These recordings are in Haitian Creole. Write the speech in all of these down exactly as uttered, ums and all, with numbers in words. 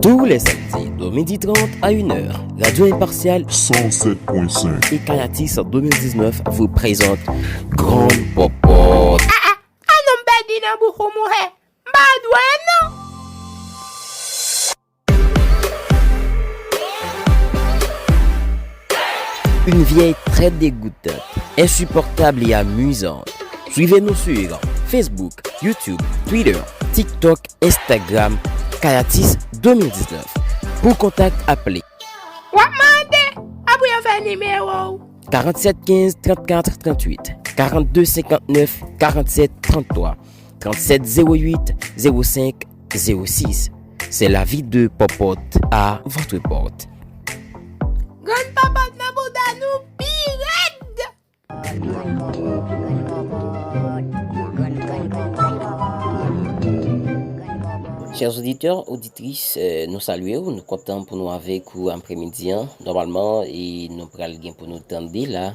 Tous les samedis de midi trente à une heure, Radio Impartial cent sept point cinq et Kayatis deux mille dix-neuf vous présente Grann Pòpòt. Ah, ah, ah, non, m pèdi nan bouch ou, monchè. M pa dwe, non. Une vieille très dégoûtante, insupportable et amusante. Suivez-nous sur Facebook, YouTube, Twitter, TikTok, Instagram, Kayatis deux mille dix-neuf. Pour contact, appelez. W ap mande, apre yo fè nimewo w. Quarante-sept quinze trente-quatre trente-huit, quarante-deux cinquante-neuf quarante-sept trente-trois, trente-sept zéro huit zéro cinq zéro six. C'est la vie de Popote à votre porte. Grann Popote nan bouda nou pi rèd. Chers auditeurs, auditrices, euh, nou salye w, nou kontan pou nou avèk ou aprèmidi an. Nòmalman, e nou pral gen pou nou tande la,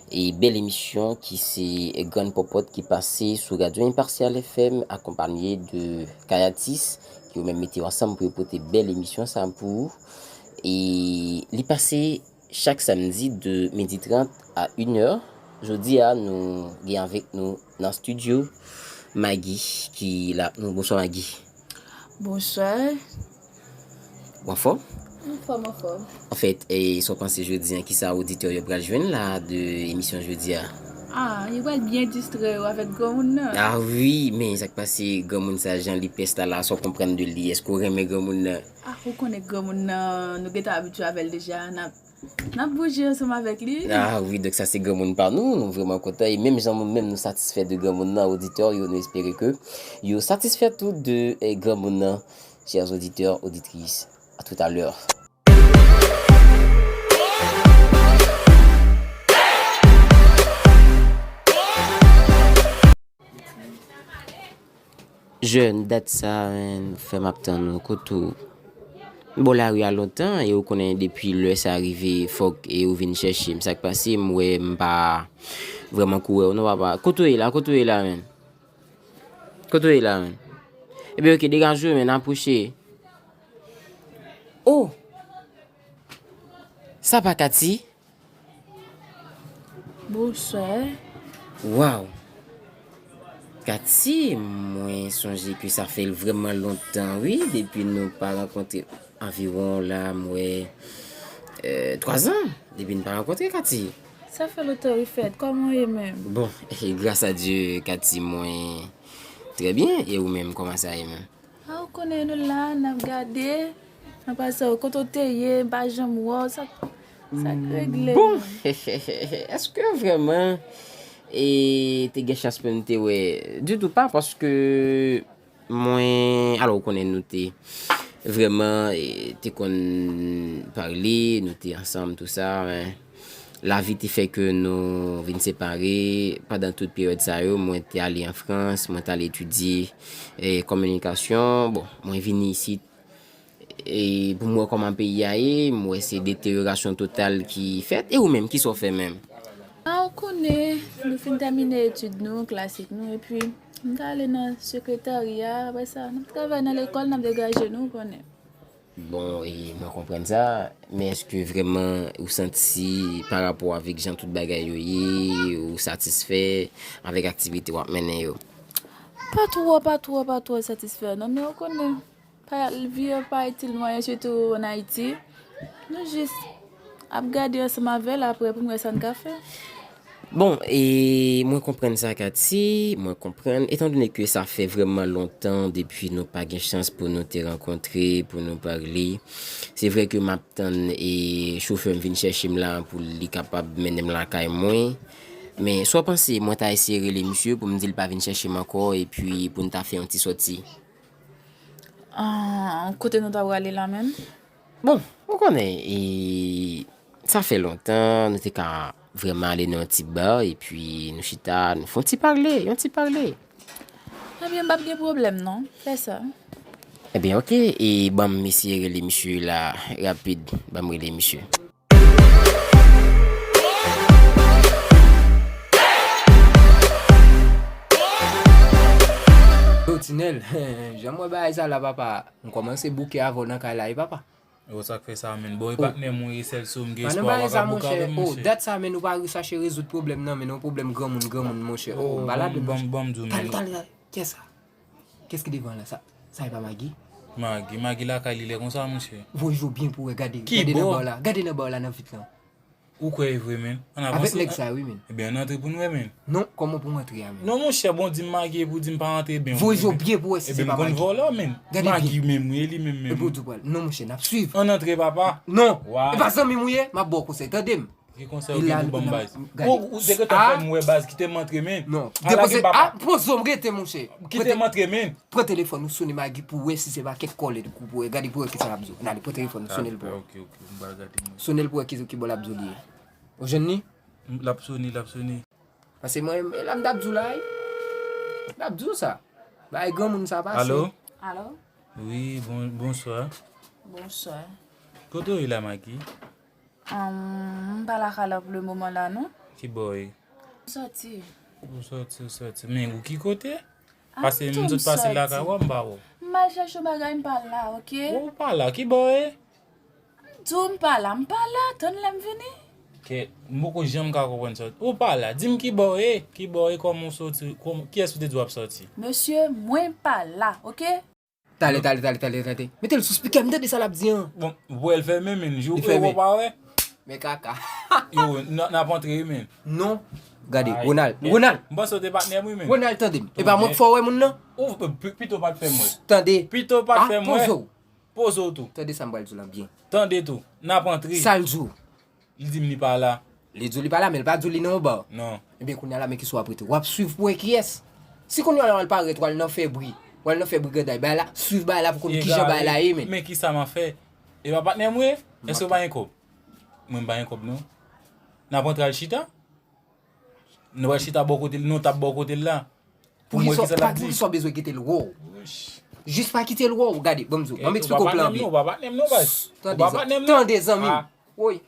e bèl emisyon ki se Grann Pòpòt ki pase sou Radio Impartial F M, akonpanye de Kayatis, ki yo menm mete yo ansanm pou yo pote bèl emisyon sa pou ou. E li pase chak samdi de midi trant a inè. Jodi a, nou gen avèk nou nan estidyo Maggie ki la. Nou, bonswa, Maggie. Bonswa. Ou anfòm? Anfòm, anfòm. Anfèt, e, sa w panse jodi a, kisa oditè yo pral jwenn la de emisyon jodi a? Ah, yo pral byen distrè yo avèk granmoun nan. Ah wi, men sa k pase granmoun sa, jan li pès la, la, sa w konprann de li? Èske w renmen granmoun nan? Ah, ou konnen granmoun nan, nou gentan abitye avè l deja, n ap N ap bouje ansanm avèk li. Ah wi, donk sa se granmoun pa nou, nou vrèman kontan. E menm jan nou menm nou satisfè de granmoun nan, oditè yo, nou espere ke yo satisfè tou de, eh, granmoun nan. Chers auditeurs, auditrices, à tout à l'heure. Jèn, dat sa, menn, fè m ap tann ou. Kote w? M bò lari a lontan, e ou konnen depi lè sa rive, fòk e ou vin chèche m. Sa k pase, m wè m pa vrèman kou wè w non, papa. Kote w ye la? Kote w ye la, menn? Kote w ye la, menn? Ebyen, oke, degaje w, menn, apwoche. Oh! Sa pa Katy? Bonswa. Waw! Katy, mwen sonje ke sa fè vrèman lontan, wi, depi nou pa rankontre. Anviwon la, m wè, euh, twa zan depi n pa rankontre, Katy. Sa fè lontan, wi, Fèt. Kòman w ye menm? Bon, gras a Dye, Katy, mwen trè byen. E ou menm, kòman sa ye menm? A, ou konnen nou la, n ap gade. An pasan, kote w te ye, m pa janm wè w, sa, sa k regle? Bon, èske vrèman, e, te gen chans pou n te wè ditou? Pa, paske mwen, alò, ou konnen nou te vrèman, e, te konn pale, nou te ansanm, tou sa, men lavi te fè ke nou vin separe. Pandan tout peryòd sa yo, mwen te ale an Frans, mwen t al etidye, e, kominikasyon. Bon, mwen vini isit, e, pou m wè kòman peyi a ye, m wè se deteryorasyon total ki fèt. E ou menm, kisa w fè menm? A, ou konnen, nou fin tèmine etid nou, klasik nou, epi m t ale nan sekretarya, apre sa, n ap travay nan lekòl, n ap degaje nou, ou konnen. Bon, e mwen konprann sa, men èske vrèman ou santi pa rapò avèk jan tout bagay yo ye, ou satisfè avèk aktivite w ap mennen yo? Pa twò, pa twò, pa twò satisfè, non, men ou konnen, pa, vi an pa itil mwen, sitou ann Ayiti. Nou jis ap gade ansanm avè l apre pou n wè sa n ka fè. Bon, e mwen konprann sa, Katy, mwen konprann. Etandone ke sa fè vrèman lontan depi nou pa gen chans pou nou te rankontre, pou nou pale, se vre ke m ap tann e chofè m vin chèche m la pou li kapab mennen m lakay mwen. Men sa w panse, mwen ta eseye rele misye pou m di l pa vin chèche m ankò, epi pou n ta fè yon ti sòti? Ah, kote nou ta prale la menm? Bon, ou konnen, e, sa fè lontan, nou te ka vrèman ale nan yon ti ba, epi nou chita, nou fè yon ti pale, yon ti pale. Ebyen, m p ap gen pwoblèm, non. Fè sa. Ebyen, oke, e ban m eseye rele misye la, rapid, ban m rele misye. Tinèl, jan m wè bagay sa la, papa, m kòmanse bouke avè w nan kay la, wi, papa. Yo, sa k fè sa, menn? Bon, e patnè m, wi, e sèl sou m gen espwa w pa ka bouke avè m, monchè. Oh, dat sa, menn, ou pa chache rezoud pwoblèm nan, menn, yon pwoblèm granmoun, granmoun, monchè. Oh, m pa ladann, monchè. Ban m di w, menn. Talè, talè, talè. Kiyès sa? Kiyès ki devan la? Sa, sa e pa Magi? Magi, Magi lakay li lè konsa, monchè. Voye je w byen pou wè, gade, gade nan ba w la, gade nan ba w la, nan vit lan. Ou kwè e vre, menn? Ann avanse. Avèk nèg sa, wi, menn. Ebyen, ann antre pou n wè, menn. Non, kòman pou m antre a, menn? Non, monchè, bon, di m Magi epi w di m pa antre, ebyen, voye je w byen pou wè si se pa Magi. Ebyen, m konn vòlò, menn. Gade byen. Magi menm, wi, e li menm, menm. Epi w di w pral. Non, monchè, n ap swiv. Ann antre, papa. Non. E pa zanmi m ou ye, m ap ba w konsèy, tande m. Ki konsèy ou gen pou ban m, baz? Ou, ou te gentan fè m wè, baz, kite m antre, menn. Non. Ala gen papa. Poze w, m rete, monchè. Kite m antre, menn. Pran telefòn ou, sone Magi pou wè si se pa kèk kòlèg ou pou wè. Gade pou wè kisa l ap di w. Gade, pran telefòn ou, sone l pou wè. Ok, ok, m pral gade, mwen. Sone l pou wè ki, ki bò l ap di w li ye. Ou jwenn li? L ap sone, l ap sone. Paske mwen, e la m t ap di w la, wi. M t ap di w sa. Bay granmoun sa pase. Alo? Alo? Wi, bon, bonswa. Bonswa. Kote w ye la, Magi? Ahn, m pa lakay la pou le moman la, non. Ki bò w ye? M sòti. Ou sòti, ou sòti. Men ou ki kote? Paske m sot pase lakay ou a, m pa wè w. M al chèche yon bagay, m pa la, ok? Ou pa la, ki bò w ye? M di w m pa la, m pa la, tann lè m vini. Kèt, m poko janm ka konprann sa. Ou pa la, di m ki bò w ye, ki bò w ye, kòman w soti, kòman, kiyès ou te di w ap sòti? Mesye, mwen pa la, ok? Talè, talè, talè, talè, talè. Mete l sou spikè, m tande sa l ap di an. Bon, ou wè l fèmen, menn. Jou ou wè w pa wè. Men kaka. Yo, n, n ap antre, menn. Non. Gade, Ronald. Ronald. M panse w te patnè m, wi, menn. Ronald, tande m. E pa mwen k fè w wè moun nan? Ou, pi-, pito pa t fè m wè. Tande. Pito pa t fè m wè. Poze w. Poze w tou. Tande sa m pral di w lan byen. Tande tou. N ap antre. Sa l di w? Li di m li pa la. Li di w li pa la, men l pa di w li nan yon ba. Non. Ebyen, kounye a la, men kisa w ap rete? W ap swiv pou wè kiyès. Si kounye a la, w al parèt, w al nan fè bri, w al nan fè briganday, bagay la, swiv bagay la pou konn kijan bagay la ye, men. Men kisa m ap fè? E pa patnè m ou ye? Èske w pa gen kòb? Mwen, m pa gen kòb, non. N ap antre al chita? Nou pral chita bò kote l, nou tap bò kote l la. Pou m wè kisa l ap di. Poukisa w bezwen kite l wè w? Jis pa kite l wè w. Gade, ban m di w. Ban m eksplike w plan B. Ou pa patnè m non, ou pa patnè m non, baz. Ou pa patnè m non. Tande, zanmi m. Woy.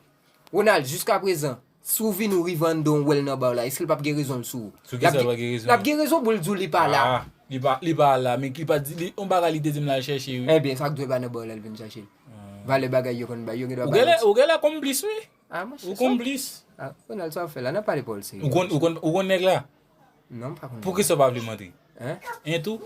Ronald, jiskaprezan, si w vin ou rive anndan w wè l nan ba w la, èske l p ap gen rezon l sou ou? Sou kisa l p ap gen rezon? L ap gen rezon pou l di w li pa la. Ah, li pa, li pa la, men ki pa di, li, yon bagay li te di m l al chèche, wi. Ebyen, sa k dwe pa nan ba w la, l vin chèche l. Valè bagay yo konn bay, yo gen dwa bay. Ou genlè, ou genlè konplis, wi. Ah, monchè, ou konplis. Ah, Ronald, sa w ap fè la? N ap pale pawòl serye. Ou konn, ou konn, ou konn nèg la? Non, m pa konn. Poukisa w pa vle m antre? Hein? Hein tou?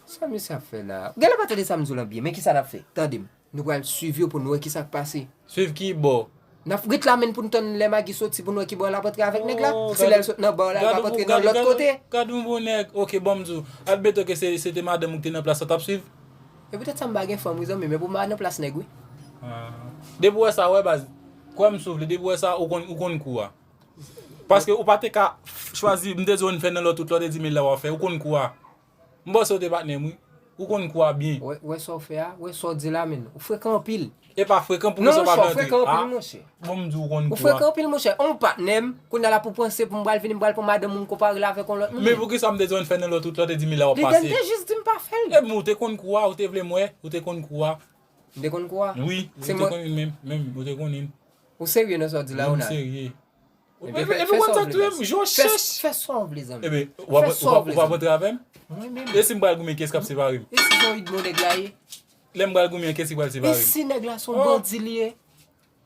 Sa misye ap fè la? Genlè pa tande sa m di w lan byen, men kisa n ap fè? Tande m. Nou pral swiv yo pou n wè kisa k pase. Swiv ki bò? N ap ret la menm pou n tann lè Magi soti pou n wè ki bò l ap antre avèk nèg la. Si lè l sot nan ba w la, l p ap antre nan lòt kote. Gad yon bon nèg. Ok, ban m di w. Admeton ke se, se te madanm ou ki te nan plas la, w t ap swiv? E poutèt sa m pa gen fanm, wi, zanmi, men pou m pa nan plas nèg, wi. Ah. Depi w wè sa, w wè, baz. Kwè m si w vle, depi w wè sa, ou konn, ou konn kou a. Paske ou pa te ka chwazi, m te di w n fè nan lòt wout la, w te di m e la w ap fè, ou konn kou a. M panse w te patnè m, wi. Ou konn kou a byen. Wè, wè sa w fè a, wè sa w di la, menn. Ou frekan anpil. E pa frekan, poukisa w pa vle antre? Non, monchè, ou frekan anpil, monchè. Bon, m di w konn kou a. Ou frekan anpil, monchè. On patnè m, kounye a la pou panse pou m pral vini, m pral pran madanm ou, m konpare l avèk yon lòt moun. Men poukisa m te di w n fè nan lòt wout la, w te di m e la w ap pase? Li te jis di m pa fè l. E men ou te konn kou a, ou te vle m wè, ou te konn kou a. M te konn kou a? Wi, ou te konnen menm, menm, ou te konnen. Ou serye nan sa w di la, Ronald? Mwen serye. Epi, epi, epi, fè sa w vle, baz. Fè sa w vle, zanmi. Ebyen, w ap, w ap, w ap antre avè m? Mwen menm. E si m pral goumen, kiyès k ap separe m? E si se yon idmo nèg la ye? Lè m pral goumen, kiyès ki pral separe m? E si nèg la se yon bandi li ye?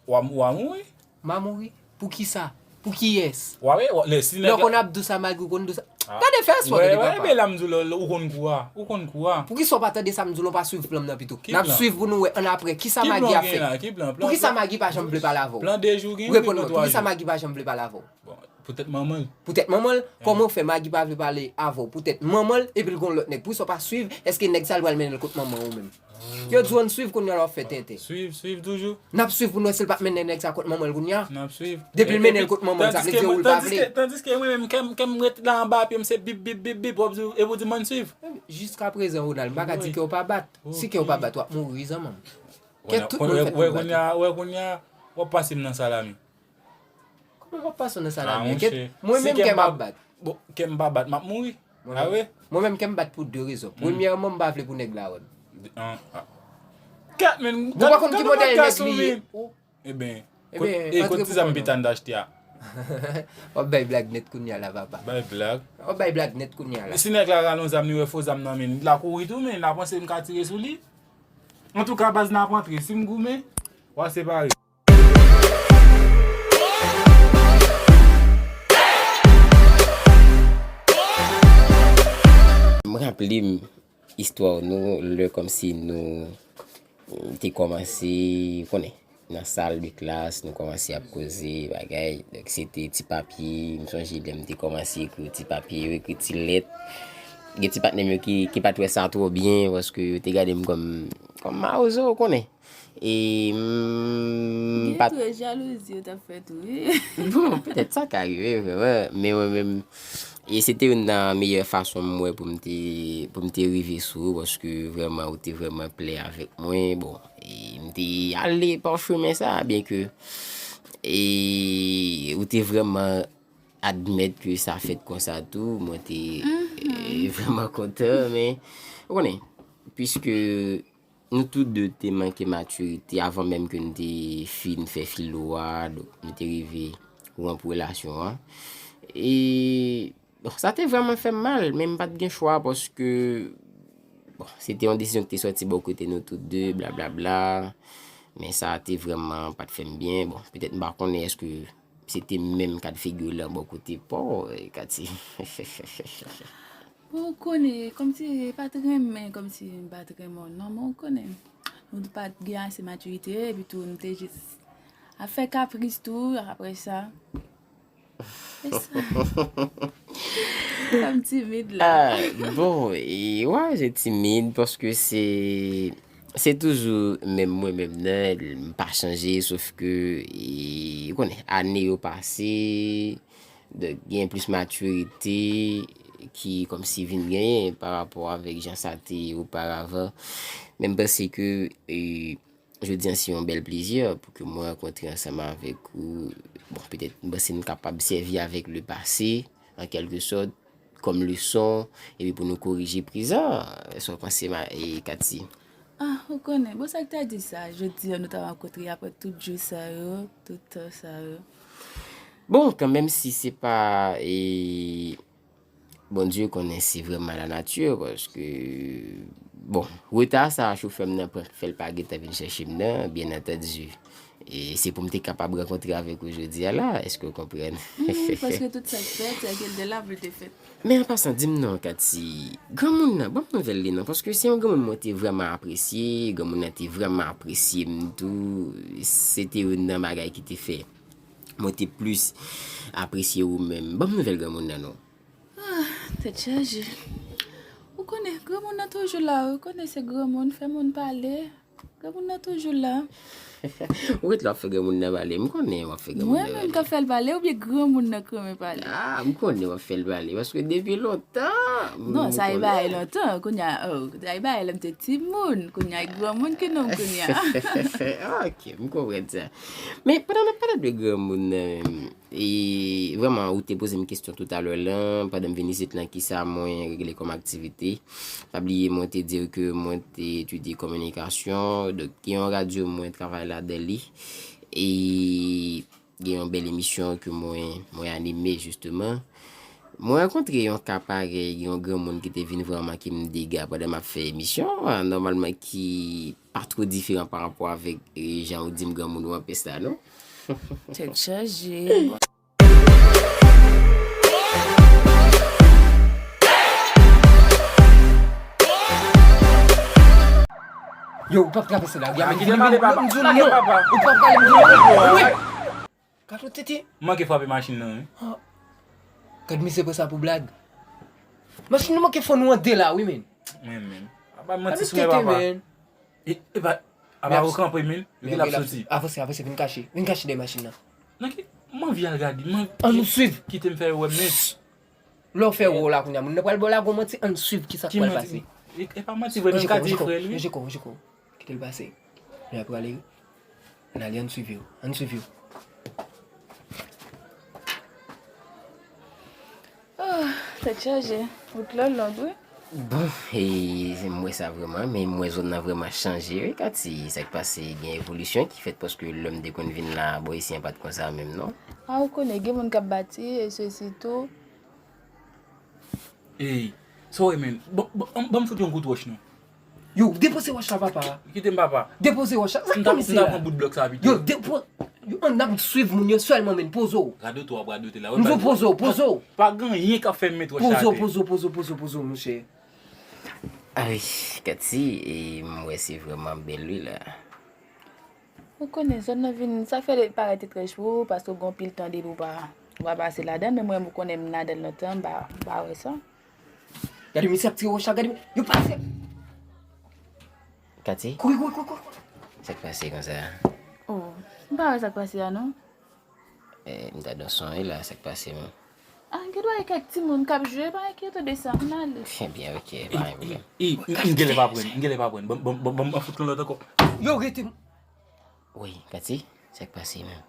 W a, w a mouri. M a mouri? Poukisa? Pou kiyès? W a, w a, lè, si nèg la. Lè w konn ap di w sa, Magi, ou konn di w sa. Ah. Tande, fè espò, tande, papa. Wè, wè, men la m di w, lè, lè, ou konn kou a, ou konn kou a. Poukisa w pa tande sa m di w, ou pa swiv plan m nan pito? N ap swiv pou nou wè annapre kisa Magi ap fè. Ki plan w gen la? Ki plan? Poukisa Magi pa janm vle pale avè w? Plan de jou gen, plan twa jou. Reponn mwen, poukisa Magi pa janm vle pale avè w? Bon, poutèt manman l. Poutèt manman l? Kòman w fè Magi pa vle pale avè w? Poutèt manman l, epi l gon lòt nèg. Poukisa w pa swiv? Èske nèg sa l pral mennen l kot manman w menm? Yo di w ann swiv, kounye a la w ap fè tenten. Swiv, swiv toujou. N ap swiv pou n wè si l p ap mennen nèg sa kot manman l kounye a. N ap swiv. Depi l mennen l kot manman l, sa vle di wi l pa vle. Tandiske mwen menm, kè m, tandiske mwen menm, kè m, kè m ret la anba pye m, se bip, bip, bip, bip, w ap di, epi w di m ann swiv. Jiskaprezan, Ronald, m pa ka di kè w pa bat. Si kè w pa bat, w ap mouri, zanmi m. Kè tout moun fèt pou bat. Wè kounye a, wè kounye a, w ap pase m nan salami. Kòman w ap pase w nan salami? Ah, monchè. Mwen menm kè m ap bat. Bon, kè m pa bat, m ap mouri. Ah wi? Mwen menm kè m bat pou de rezon. Premyèman, m pa vle pou nèg la wè m. Kèt, men, ou pa konn ki modèl nèg li ye. Ebyen, e kot ti zam pita n t achte a? W ap bay blag nèt kounye a la, papa. Bay blag. W ap bay blag nèt kounye a la. Si nèg la rale yon zam, li wè fo zam nan men li, l a kouri tou, men l a panse m ka tire sou li. Antouka, baz, n ap antre. Si m goumen, w a separe. M raple m istwa nou, lè kòmsi nou te kòmanse, ou konnen, nan sal de klas, nou kòmanse ap koze bagay. Donk, se te ti papye, m sonje lè m te kòmanse ekri ti papye yo, ekri ti lèt. Gen ti patnè m yo ki, ki pa t wè sa twò byen, paske yo te gade m kòm, kòm mawozo, ou konnen. E m pa t. Gen tou jalouzi yo t ap fèt tou, wi. Bon, petèt sa ka rive, vrèman. Men mwen menm, e se te youn nan meyè fason m wè pou m te, pou m te rive sou ou, paske vrèman, ou te vrèman plè avèk mwen. Bon, e m te ale pa chemen sa, byenke, e ou te vrèman admèt ke sa fèt konsa tou, mwen te, e, vrèman kontan, men, ou konnen, piske nou tou de te manke matirite avan menm ke n te fin fè filo a, donk, nou te rive wonp relasyon an. E, bon, sa te vrèman fè m mal, men m pa t gen chwa, paske, bon, se te yon desizyon ki te sòti bò kote nou tou de, blablabla. Men sa te vrèman pa t fè m byen. Bon, petèt m pa konnen èske se te menm kad figi w lan bò kote pa w, e, Katy. Bon, ou konnen, kòmsi, e pa t renmen, kòmsi m pa t renmen w, non, men ou konnen. Nou pa t gen ase matirite, epi tou, nou te jis ap fè kapris tou, apre sa. Se sa. Sa m timid la. Ah, bon, e, w a je timid, paske se, se toujou menm mwen menm nan, m pa chanje, sof ke, e, ou konnen, ane yo pase, donk, gen plis matirite ki kòmsi vin genyen pa rapò avèk jan sa te ye oparavan. Men m panse ke, e, jodi a se yon bèl plezi pou ke mwen rankontre ansanm avèk ou. Bon, petèt, m panse n kapab sèvi avèk le pase, an kèlke sòt, kòm leson, epi pou nou korije prezan. Sa w panse, ma, e, Katy? Ah, ou konnen, bon, sa k ta di sa, jodi a nou ta rankontre apre tout jou sa yo, tout tan sa yo. Bon, kanmenm si se pa, e, Bondye konnen se vrèman lanati, paske, bon, reta sa a chofè m nan pran fè l pa gentan vin chèche m nan, byen antandi. E se pou m te kapab rankontre avèk ou jodi a la, èske w konprann? Wi, paske tout sa k fèt, se ke l te la pou l te fèt. Men an pasan, di m non, Katy, granmoun nan, ban m nouvèl li non, paske se yon granmoun mwen te vrèman apresye, granmoun nan te vrèman apresye m tou, se te youn nan bagay ki te fè mwen te plis apresye ou menm. Ban m nouvèl granmoun nan non. Ah, tèt chaje. Ou konnen, granmoun nan toujou la, ou konnen se granmoun, fè moun pale. Granmoun nan toujou la. Ou ret la w ap fè granmoun nan pale, m konnen w ap fè granmoun nan pale. Mwen menm k ap fè l pale, oubyen granmoun nan k renmen pale? Ah, m konnen w ap fè l pale, paske depi lontan. Non, sa e bagay lontan, kounye a, oh, sa e bagay lè m te timoun, kounye a e granmoun ki nonm kounye a. Ok, m konprann sa. Men, pandan n ap pale de granmoun nan menm, E vrèman, ou te poze m kesyon toutalè lan, pandan m vin isit lan, kisa mwen regle kòm aktivite. Pa bliye, mwen te di w ke mwen te etidye kominikasyon, donk gen yon radyo mwen travay ladan li. E gen yon bèl emisyon ke mwen, mwen anime, jisteman. Mwen rankontre yon ka parèy, yon granmoun ki te vin vrèman manke m dega pandan m ap fè emisyon an, nòmalman ki pa twò diferan pa rapò avèk, e, jan ou di m granmoun ou an pès la, non? Tèt chaje. Yo, ou p ap travèse lari a, men vini, vini, m di w non. Ou p ap pale, m di w non. Wi. Gad yon tete. M manke frape machin nan, wi. Ah. Gad misye pran sa pou blag. Machin nan manke fè nou an de la, wi, men. Men, men. Apa manti sou mwen, papa. E, epa, apa ou kanpe, men. Epi l ap soti. Avanse, avanse, vin kache. Vin kache dèyè machin nan. Nan ki, m anvi al gade, m anvi. Ann nou swiv. Kite m fè wè, men. Lè w fè wè w la kounye a, moun nan pral ba w lagon manti, ann swiv kisa k pral pase. E, e pa manti vre, nan katye frè l, wi. Ranje kò w, ranje kò w. Kite l pase. Lè l ap prale, wi. Ann ale, ann swiv yo. Ann swiv yo. Oh, tèt chaje. Wout la long, wi. Bon, e, m wè sa vrèman, men m wè zòn nan vrèman chanje, wi, Katy. Sa k pase, gen evolisyon ki fèt, paske lè m te konn vin la, bò isi an pa t konsa menm, non. A, ou konnen, gen moun k ap bati, e sesi tou. Ey, sa w wè, menn? Ban, ban, ban m fout yon kout wòch, non. Yo, depoze wòch la, papa. Kite m, papa. Depoze wòch la. Sa k konnen se la? M ta pran bout blòk sa pito. Yo, depo-, yo, ann ap swiv moun yo sèlman, menn. Poze w. Radote w ap radote la. M di w poze w, poze w. Pa gen anyen k ap fè m met wòch la atè. Poze w, poze w, poze w, poze w, poze w, monchè. Ay, Katy, e, m wè se vrèman bèl, wi, la. Ou konnen, zòn nan vin, sa fè l parèt etranj pou ou, paske w gen anpil tan depi w pa, w pa pase ladan l, men mwen, m konnen m ladan l lontan, m pa, m pa wè sa. Gade misye ap tire wòch la, gade, yo pase. Katy? Kouri, kouri, kouri, kouri. Sa k pase konsa? Oh, m pa wè sa k pase a, non. Eh, m ta dan son wi la, sa k pase menm? Ah, gen dwa gen kèk timoun k ap jwe, pa enkyete w de sa, m ale. Ebyen, ok, pa gen pwoblèm. E, e, m genlè pa pran, m genlè pa pran. Ban, ban, ban, ban, ban fout yon lòt ankò. Yo, rete m. Wi, Katy, sa k pase menm?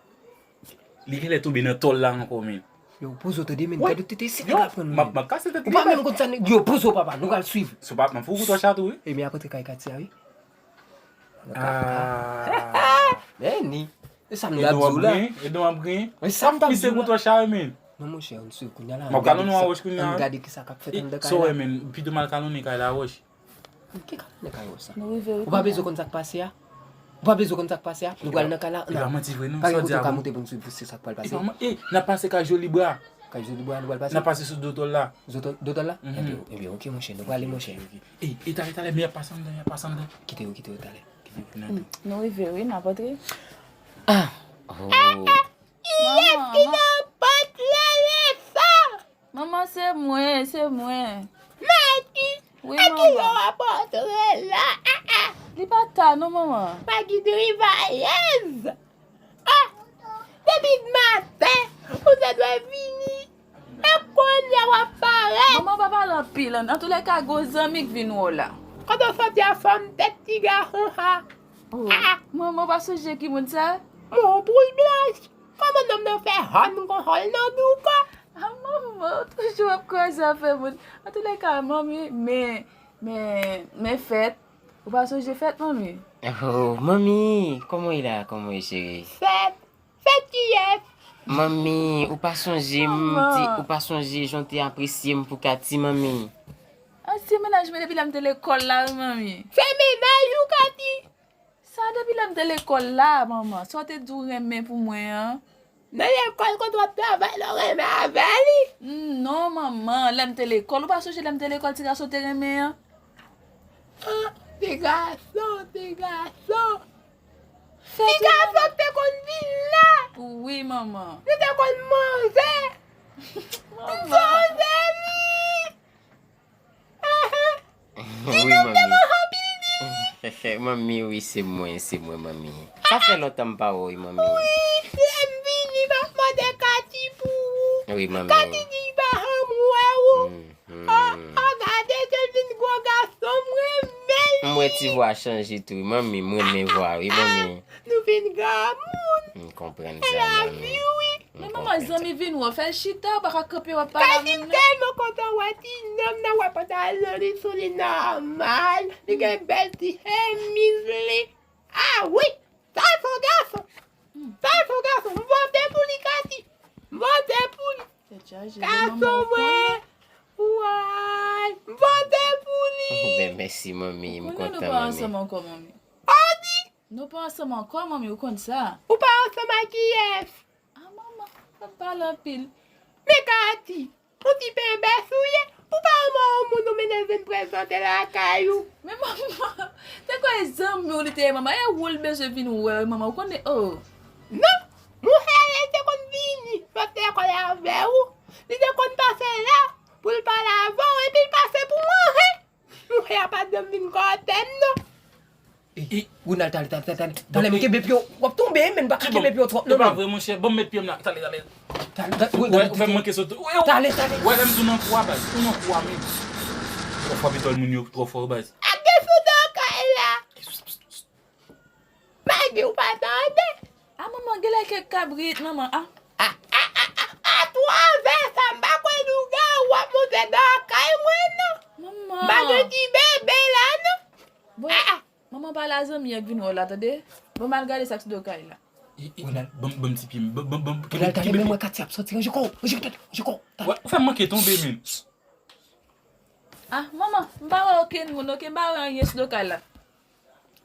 Li genlè tonbe nan tòl la ankò, men. Yo, poze w tande, men, gade tete si nèg la pran nou, men. M ap kase tèt li. Ou pa menm konn sa, nèg, yo, poze w, papa, nou pral swiv. Se pa, m ap fè w kout wòch la tou, wi. Ebyen, ap antre kay Katy a, wi. Ah. Men ni. E sa m t ap di w la. E don ap griyen. E sa m t ap di w la. Misye kout wòch la, men. Non, monchè, ann swiv kounye a la. M ap kalonnen yon wòch kounye a. Ann gade kisa k ap fèt anndan kay la. Sa w wè, men, pito m al kalonnen kay la wòch. Ki kalonnen kay wòch sa? Nou rive, wi. Ou pa bezwen konn sa k pase a? Ou pa bezwen konn sa k pase a? Nou pral nan kay la. E pa manti vre, non. Pa gen kote w ka moute pou n swiv pou se sa k pral pase. E pa man-, e, n ap pase kay Jolibra. Kay Jolibra, nou pral pase? N ap pase sou do tòl la. Sou do tòl la? Mhm. Ebyen, ebyen, ok, monchè, nou prale, monchè. E, e, talè, talè, men y ap pase anndan, y ap pase anndan. Kite yo, kite yo, talè. Kite yo, nan tou. Nou rive, wi, n ap antre. Ah! Oh! Kiyès ki nan pòt la lè sa? Manman, se mwen, se mwen. Maggie, wi, a kilè w ap antre la? Ah, ah. Li pa ta, non, manman. Maggie trivayèz. Ah, depi maten, ou te dwe vini. E kounye a w ap parèt. Manman, pa pale anpil. An, antoulèka, gon zanmi k vin wè w la. Kote w soti a, fanm tèt ti gason sa? Oh, ah, ah. Manman, w pa sonje ki moun sa? Mon poul blanch. Kòman nonm nan fè hòn konsa l nan douko? Ah, manman, w toujou ap kraze afè moun. Antoulèka, manmi, men, men, men fèt. Ou pa sonje fèt, manmi? Oh, manmi, comment il a, comment il chéri? Fèt? Fèt kiyès? Manmi, ou pa sonje m, ti, ou pa sonje jan w te apresye m pou Katy, manmi? Ah, se mennaj mwen depi lè m te lekòl la, wi, manmi. Se mennaj ou, Katy? Sa depi lè m te lekòl la, manman. Sa w te di w renmen pou mwen an. Nan lekòl kote w ap travay la, w renmen avè li? Mm, non, manman, lè m te lekòl. Ou pa sonje lè m te lekòl, ti gason te renmen an? Ah, ti gason, ti gason. Ti gason k te konn vin la. Wi, manman. Nou te konn manje. Manman. M sonje li. Wi, manmi. Manmi, wi, se mwen, se mwen, manmi. Sa fè lontan m pa wè w, wi, manmi. Wi, lè m vini, m ap mande Katy pou ou. Wi, manmi. Katy di li pa janm wè ou. Mm, mm. Oh, oh, gade, jan l vin gwo gason, m renmen li. M wè ti vwa chanje tou, wi, manmi, m renmen vwa, wi, manmi. Nou vin granmoun. M konprann sa, manmi. Se lavi, wi. Men manman, zanmi vin wè w, fè l chita, ou pa ka kanpe w ap pale a moun nan. Katy tèlman kontan wè ti nonm nan, wè pantalon li sou li nòmal, li gen bèl ti chemiz li. Ah wi, sa se yon gason. Sa se yon gason. M vote pou li, Katy. M vote pou li. Tèt chaje, gason mwen. Woy, m vote pou li. Ben, mèsi, manmi, m kontan, manmi. Ou konnen nou pa ansanm ankò, manmi. Odi! Nou pa ansanm ankò, manmi, ou konn sa. Ou pa ansanm ak kiyès? Ah, manman, pa pale anpil. Men Katy, ou ti penbès ou ye, ou pa renmen yon moun ou mennen l vin prezante lakay ou. Men manman, te kwè e zanmi w li te ye, manman, e ou l bezwen vin wè, manman, ou konnen, oh. Non, monchè, li te konn vini, sot lekòl avè ou, li te konn pase la pou l pale avè w, epi l pase pou manje. Monchè, a pa janm vin kote m, non. E, e, Ronald, talè, talè, talè, talè. Talè, men kenbe pye w. W ap tonbe, men pa ka kenbe pye w twòp, non, men. E pa vre, monchè. Ban m met pye m la. Talè, talè. Talè, talè, wi, ou fè m manke sote. Talè, talè. Ou wè lè m di w nan kou a, baz. Ou nan kou a, men. Twò fò, pitòl moun yo twò fò, baz. Ak de sou do kay la. Maggie, ou pa tande? Ah, manman, genlè kèk kabrit, manman, ah. Ah, ah, ah, ah, ah, twò vè sa, m pa kwè lougawou ap monte nan kay mwen, non. Manman. M pa gen ti bebe la, non. Bon, manman pale a zanmi an k vin wè w la, tande. Bon, m al gade sa k sou do kay la. Ronald, ban m ti pye m. Ban m, ban m, ban m, kenbe, Ronald, talè kenbe men mwen pye. Katy ap soti, ranje kò w, ranje tèt, ranje kò w. Talè. Wè, ou fè m manke tonbe, men. Ah, manman, m pa wè okenn moun, okenn bagay anyen sou do kay la.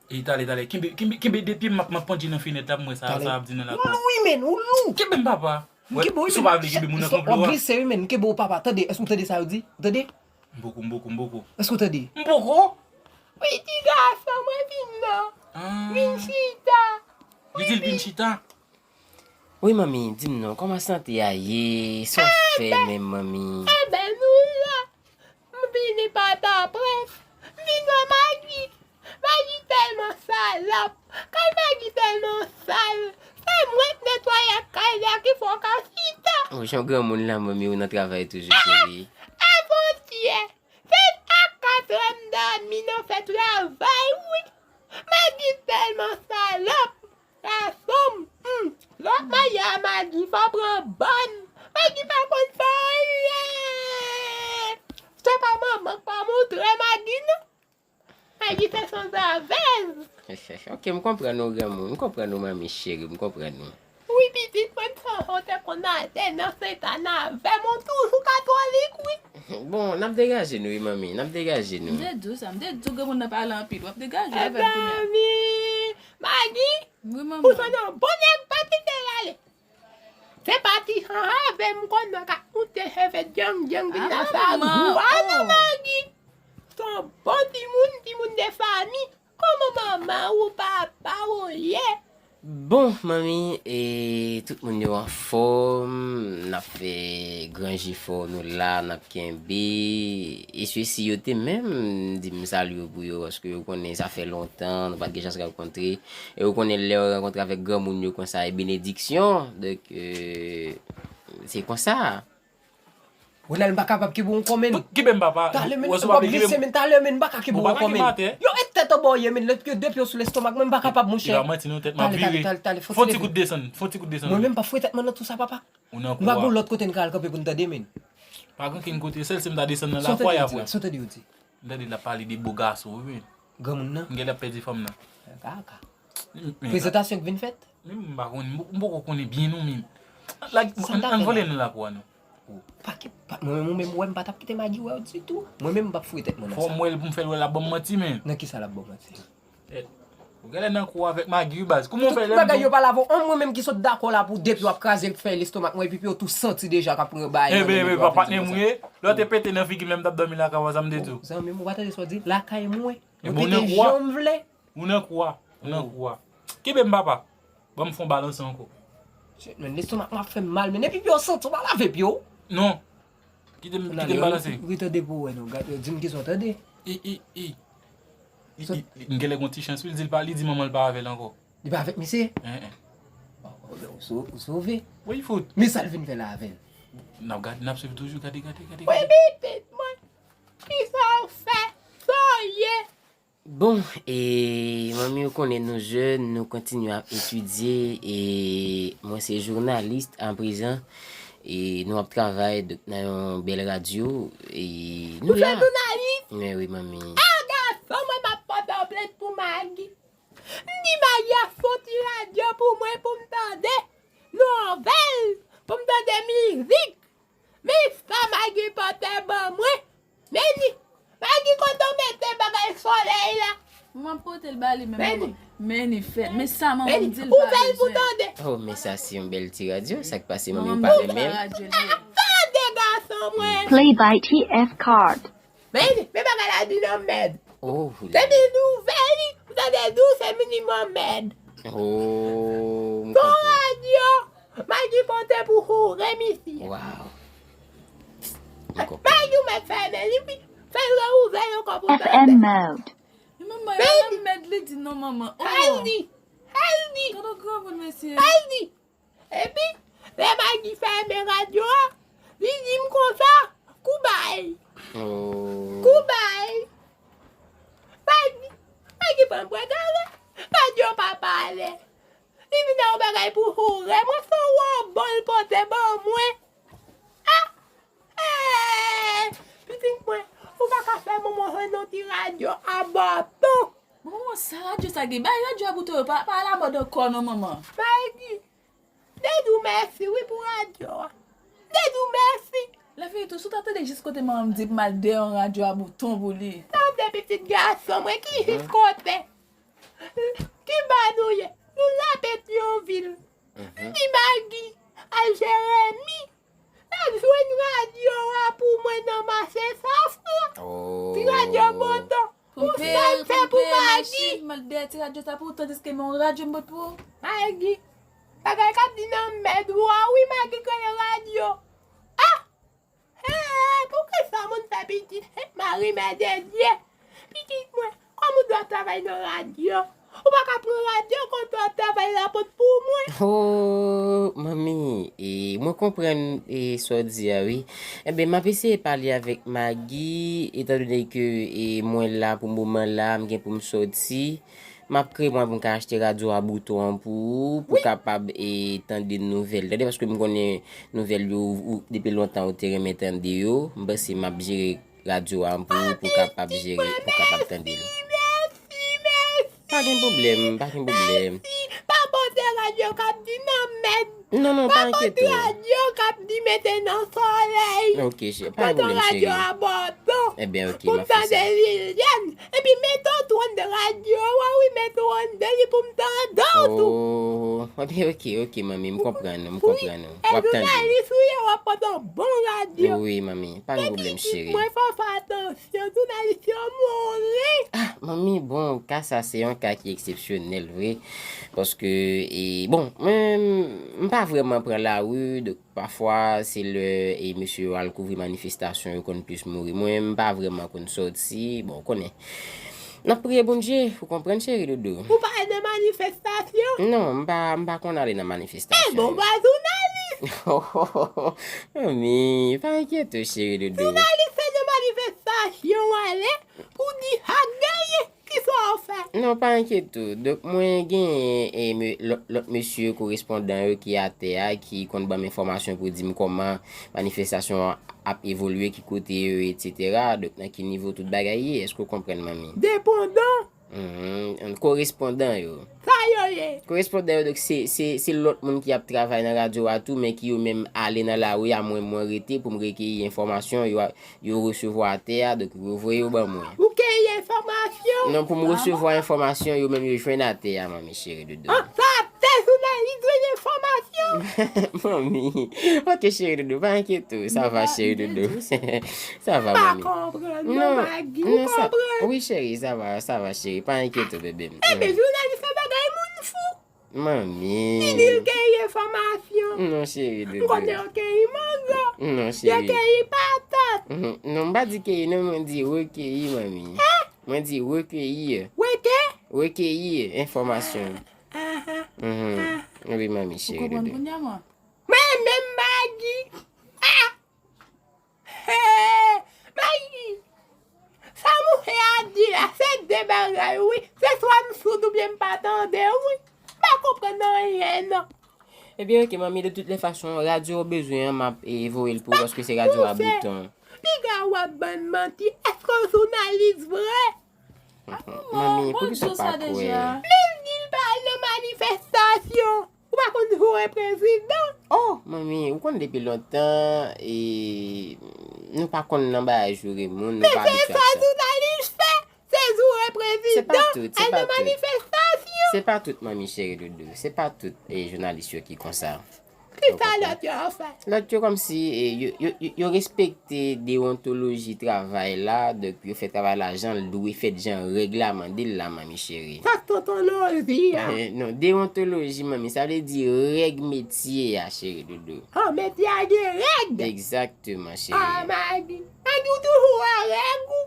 E, talè, talè, kenbe, kenbe, kenbe de pye m, m ap, m ap pandje nan fenèt la pou m wè sa, sa ap di nan lakou. Ou lou, wi, men, ou lou. Kenbe m, papa. Wè, si w pa vle kenbe m, ou nan konplo a. W glise, wi, men, kenbe w, papa. Tande, èske w tande sa yo di? Ou tande? M poko, m poko, m poko. Èske w tande? M poko. Wi, ti gason, mwen vin non. Ah. Vin chita. Li di l vin chita. Wi, manmi, di m non, kòman sante a ye? Sa w fè menm, manmi? Enben, nou la. M vini Pòtoprens. M vin wè Magi. Magi tèlman salòp. Kay Magi tèlman sal. Se mwen k netwaye kay la ki fè w ka chita. Ou jan granmoun la, manmi, ou nan travay toujou, cheri. Avantyè, se a katrè m dòmi nan fè travay, wi. Magi tèlman salòp. Gason m, hmm, lè w ap marye a Magi, fò w pran bòn. Magi pa konn fè anyen. Se pa manman k pa montre Magi, non. Magi se sanzavèz. Ok, m konprann ou, granmoun. M konprann ou, manmi cheri, m konprann ou. Wi, pitit mwen, m sonje w te konn ale nan Sentana avè m, ou toujou katolik, wi. Bon, n ap degaje nou, wi, manmi, n ap degaje nou. M te di w sa, m te di w granmoun nan pale anpil, w ap degaje avè l kounye a. Magi, Magi, wi, manman. Ou sonje yon bon nèg pa kite l ale. Se pa ti jan avè m konn wè k ap moute cheve djang djang vin nan sa gou a non, Magi. Se yon bon timoun, timoun de fanmi. Kòman manman ou, papa ou ye? Bon, manmi, e, tout moun yo anfòm, n ap fè gran jefò, nou la, n ap kenbe. E si yo te menm di m salye pou yo, paske yo konnen sa fè lontan, nou pa t gen chans rankontre. E ou konnen lè w rankontre avèk granmoun yo konsa, e benediksyon. Donk, e, se konsa. Ronald, m pa kapab kenbe w ankò, men. Kenbe m, papa. Talè, men, w ap glise, men, talè, men, m pa ka kenbe w ankò, men. Yo, e tèt anba w ye, men, lè de pye w sou lestomak mwen, m pa kapab, monchè. Talè, talè, talè, talè, fò ti kout desann, fò ti kout desann. Mwen menm, m pa foure tèt mwen nan tou sa, papa. Ou nan kou a. M pa gon lòt kote n ka al kanpe pou n tande, men. Pa gen okenn kote, sèl si m ta desann nan lakou a y ap wè. Sa w te di, ou di? M tande l ap pale de bo gason, wi, men. Granmoun nan? M gen lè ap pèdi fanm nan. Kaka. Prezantasyon k vin fèt? Men m pa konnen, m poko konnen byen non, men. Like, ann vole nan lakou a non. Pa ki, pa, mwen menm, ou menm, ou wè m pa t ap kite Magi wè w ditou. Mwen menm, m p ap foure tèt mwen nan sa. Fò m wè l pou m fè l wè l ap ban m manti, men. Nan kisa l ap ban w manti? Ou genlè nan kou avèk Magi, wi, baz. Kouman w fè lè m di w? Tout bagay yo pa lave. An, mwen menm ki sot dakò la pou depi w ap kraze fè lestomak mwen, epi pi yo tou santi deja k ap pran bagay nan men yo, w ap vin di m konsa. Lè w te pete nan figi m, lè m t ap dòmi lakay ou a, sa m te di w? Zanmi m, ou pa tande sa w di? Lakay mwen. Mwen kite jan m vle. Ou nan kou a. Ou nan kou a. Kenbe m, papa. Ban m fè yon balanse ankò. Shit, men, lestomak mwen ap fè m mal, men. Epi pye w santi, w pa lave pye w? Non. Kite m, kite m balanse. Retande pou w wè, non. Gade, di m kisa w tande. I, i, i. I, i, i. M genlè gon ti chans, wi. Li di l pa, li di manman l pa avè l ankò. Li pa avèk misye? Hein, hein. Oh, oh, ben, ou so-, ou sove. Wi, fout. Men sa l vin fè la avè l? N ap gade, n ap swiv toujou. Gade, gade, gade, gade. Wi, pitit mwen. Kisa w fè? Sa w ye? Bon, e, manmi, ou konnen nou jèn, nou kontinye ap etidye, e mwen se jounalis aprezan, e nou ap travay, donk, nan yon bèl radyo, e nou la. Ou se jounalis? Men wi, manmi. Ah, gason, mwen m ap pote w plent pou Magi. M di Magi ap fè yon ti radyo pou mwen pou m tande nouvèl, pou m tande mizik. Men sa Magi pote ban mwen. Men ni, Magi, kote w mete bagay solèy la? Mwen pote l ba li, men manman, men ni fè, men sa manman m di l pa bezwen. Ouvè l pou tande. Oh, men sa se yon bèl ti radyo, sa k pase manmi pa renmen l. Tande, gason mwen. Play by T F Card. Men, men bagay la di nan mèd. Oh, depi l ouvè li, ou tande di w se minimòm mèd. Oh, m konprann. Radyo, Magi pote pou joure misye. Wow. M konprann. Magi, ou mèt fèmen li, wi. Fè l reouvè l ankò pou tande. F M mode. Men manman, e pa mèd li di non, manman. Oh. Al di, al di. Gade granmoun, mesye. Al di. Epi, lè Magi fèmen radyo a, li di m konsa, koubay. Oh. Koubay. Magi, Magi pran bwè gaz la. Radyo pa pale. Li vin ak yon bagay pou joure mwen, se yon wobò l pote ban mwen. Ah! Eh, pitit mwen, ou Pa ka fè manman jwenn yon ti radyo a bouton. Bon, manman, sa radyo sa gen? Bay radyo a bouton yo, pa, pa alamòd ankò non, manman. Maggie, m te di w mèsi wi pou radyo a. M te di w mèsi. Lè fini tou, si w ta tande jis kote manman m di pou m al dèyè yon radyo a bouton pou li. Tande pitit gason mwen ki jis kote. Ki ba nou ye? Nou la Petyonvil. M di Maggie al Jeremi. L al jwenn radyo a pou mwen nan mache Safran. Ti radyo bouton. Pou sa l fè pou Maggie. M al dèyè ti radyo sa pou ou, tandiske men yon radyo m pot pou ou. Maggie, bagay k ap di nan mèd ou a wi, Maggie kreye radyo. Ah! Hey, poukisa moun fè pitit? Hey, mari mèdedye. Pitit mwen, kòm ou dwe ap travay nan radyo, ou pa ka pran radyo konn ou ap travay la pot pou mwen? Oh, manmi, e, mwen konprann e, sa w di a, wi. Enben, m ap eseye pale avèk Maggie, etandone ke e, mwen la pou moman la, m gen pou m sòti. M ap kreye mwayen pou m ka achte radyo a bouton an pou ou, pou w kapab e, tande nouvèl. Tande, paske m konnen nouvèl yo, ou, depi lontan ou te renmen tande yo. M panse m ap jere radyo a pou ou, pou w kapab jere, pou w kapab tande l. Pa gen pwoblèm, pa gen pwoblèm. Pa pote radyo k ap di nan mèd. Non, non, pa enkyete w. Radyo k ap di mete nan solèy. Ok, cheri, pa gen pwoblèm, cheri. Radyo a bouton. Enben, ok, m ap fè sa. Pou m tande Liliane. Epi mete w twòn de radyo a, wi, mete w anndan li pou m tande w tou. Oh, enben, ok, ok, manmi, m konprann ou, m konprann ou. E jounalis ou ye, w ap pote yon bon radyo. Wi, manmi, pa gen pwoblèm, cheri. Mwen fò fè atansyon, jounalis yo mouri. Ah, manmi, bon, ka sa se yon ka ki eksepsyonèl, vre. Paske, e, bon, mwen, m pa vrèman pran lari, donk, pafwa, se lè, e, mesye yo al kouvri manifestasyon, yo konn plis mouri. Mwen, m pa vrèman konn sòti, bon, ou konnen. N ap priye Bondye, ou konprann, cheri doudou? Ou pa al nan manifestasyon? Non, m pa, m pa konn ale nan manifestasyon. E bon, ou pa jounalis? Manmi, pa enkyete w, cheri doudou. Jounalis se nan manifestasyon w ale pou di sa k genyen. Kisa w fè? Non, pa enkyete w. Donk, mwen genyen e, me- lòt lòt mesye korespondan yo ki atè a, ki konn ban m enfòmasyon pou di m kòman manifestasyon an ap evolye, ki kote yo, etsetera. Donk, nan ki nivo tout bagay ye? Èske w konprann, manmi? Depandan. Mhm, korespondan yo. Sa yo ye? Korespondan yo, donk, se, se, se lòt moun ki ap travay nan radyo a tou, men ki yo menm ale nan lari a, mwen, mwen rete pou m rekeyi enfòmasyon, yo, yo resevwa atè a, donk, yo voye yo ban mwen. Ou keyi enfòmasyon? Non, pou m resevwa enfòmasyon, yo menm yo jwenn atè a, manmi cheri doudou. Ah, sa ap te jounalis jwenn enfòmasyon? Manmi, ok, cheri doudou, pa enkyete w, sa va, cheri doudou. Sa va, manmi. M pa konprann, non, Maggie, ou konprann? Wi, cheri, sa va, sa va, cheri, pa enkyete w, bebe m. Ebyen, jounalis fè bagay moun fou. Manmi. Li di l keyi enfòmasyon. Non, cheri doudou. M konnen yo keyi mango. Non, cheri. Yo keyi patat. Mhm. Non, m pa di keyi, non, mwen di rekeyi, manmi. Mwen di rekeyi. Reke? Rekeyi enfòmasyon. Aha. Mhm. Wi, manmi cheri doudou. Ou konprann kounye a, mwen? Mwen menm Maggie. Ah! Hey, Maggie, sa mouche a di la, se de bagay, wi. Se swa m soud oubyen m pa tande, wi. M pa konprann anyen, non. Ebyen, ok, manmi, de toutes les façons, radyo w bezwen an, m ap e, voye l pou ou, paske se radyo a bouton. Piga w ap ban n manti. Èske w jounalis vre? Manmi, poukisa w pa kwè? Men li di l pa al nan manifestasyon. Ou pa konn joure prezidan? Oh, manmi, ou konn depi lontan, e, nou pa konn nan bagay joure moun, nou pa abitye ak sa. Men se sa jounalis fè, se joure prezidan, al nan manifestasyon. Se pa tout, se pa tout, manmi cheri doudou. Se pa tout, e, jounalis yo ki konsa. Kisa lòt yo fè? Lòt yo kòmsi, e, yo, yo, yo, yo respekte dewontoloji travay la, donk yo fè travay la jan l dwe fèt, jan règ la mande l la, manmi cheri. Sa k tontoloji a? Eh, non, dewontoloji, manmi, sa vle di règ metye a, cheri doudou. Ah, metye a gen règ? Egzakteman, cheri. Ah, Maggie. Maggie, ou toujou wè règ ou?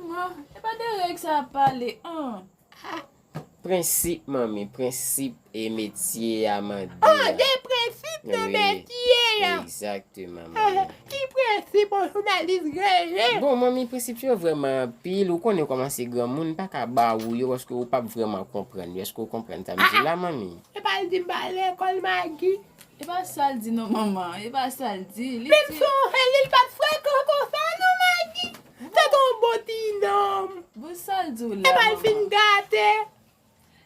Mwen, e pa de règ sa ap pale, an. Prensip, manmi, prensip e metye a mande a. Ah, de prensip nan metye a. Egzakteman, manmi. Ki prensip yon jounalis genyen? Bon, manmi, prensip yo vrèman anpil. Ou konnen kòman se granmoun, m pa ka ba ou yo, paske ou p ap vrèman konprann yo. Èske w konprann sa m di la, manmi? E pa l di m pa lekòl, Maggie. E pa sa l di non, manman. E pa sa l di. Li di. Men m sonje li, li pa t frekan konsa non, Maggie. Bon ti nonm. Bon, sa l di w la, manman? Epa l fin gate.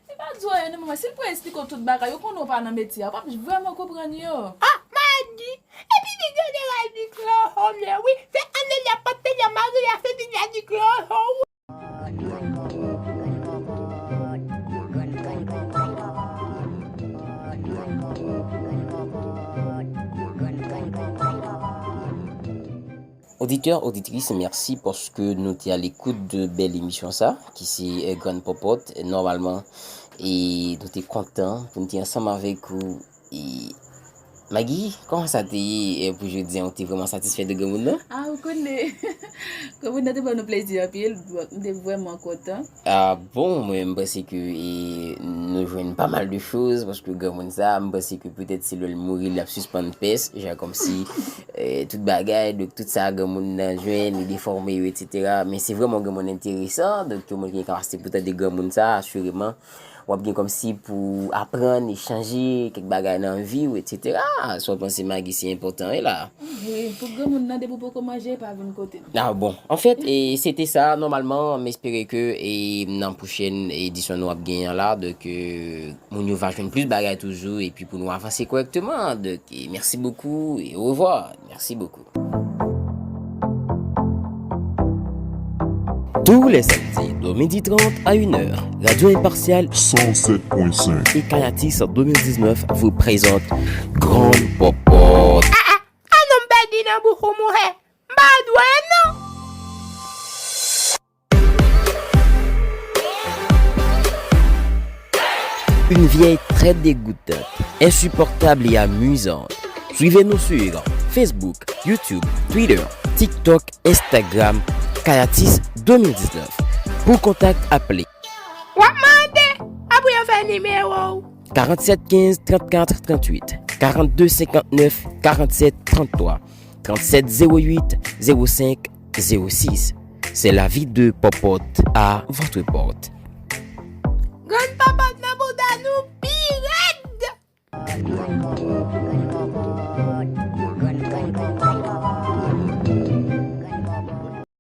Li pa di w anyen non, manman. Si l pou esplike w tout bagay, ou konnen w pa nan metye a, w p ap vrèman konprann yo. Ah, Magi! Epi li genlè al di klowon wi. Se Anèlya, pa t Tèlya, Maria, se Dilya di klowon wi. Oditè, oditris, mèsi paske nou te alekout de bèl emisyon sa, ki se, eh, Grann Pòpòt. Nòmalman, e nou te kontan pou n te ansanm avèk ou. E Magi, kòman sa te ye, eh, pou jodi a? Ou te vrèman satisfè de granmoun nan? Ah, ou konnen. Granmoun nan te ban nou plezi anpil. M te vrèman kontan. Ah bon, mwen, m panse ke, e, nou jwenn pa mal de choz, paske granmoun sa, m panse ke petèt se lè l mouri, l ap sispann pès, jan kòmsi, e, tout bagay, donk tout sa granmoun nan jwenn, li defòme yo, etsetera. Men se vrèman yon granmoun enteresan, donk yon moun ki gen kapasite pou tande granmoun sa, asireman, w ap gen kòmsi pou aprann, echanje, kèk bagay nan vi w, etsetera. Sa w panse, Magi, se enpòtan, wi, la? Wi, pou granmoun nan, depi w poko manje, pa vin kote m. Ah bon. Anfèt, e, se te sa, nòmalman, m espere ke, e, nan pwochèn edisyon nou ap genyen la, donk, e, moun yo va jwenn plis bagay toujou, epi pou nou avanse kòrèkteman. Donk, e, mèsi bokou, e orevwa. Mèsi bokou. Tous les samedis de midi trente à une heure, Radio Impartial cent sept point cinq et Kayatis deux mille dix-neuf vous présente Grann Pòpòt. Ah, ah, ah, non, m pèdi nan bouch ou, monchè. M pa dwe, non. Une vieille très dégoûtante, insupportable et amusante. Suivez-nous sur Facebook, YouTube, Twitter, TikTok, Instagram, Kayatis deux mille dix-neuf. Pour contact, appelez. W ap mande, apre yo fè nimewo w. Quarante-sept quinze trente-quatre trente-huit, quarante-deux cinquante-neuf quarante-sept trente-trois, trente-sept zéro huit zéro cinq zéro six. C'est la vie de Popote à votre porte. Grann Popote nan bouda nou pi rèd.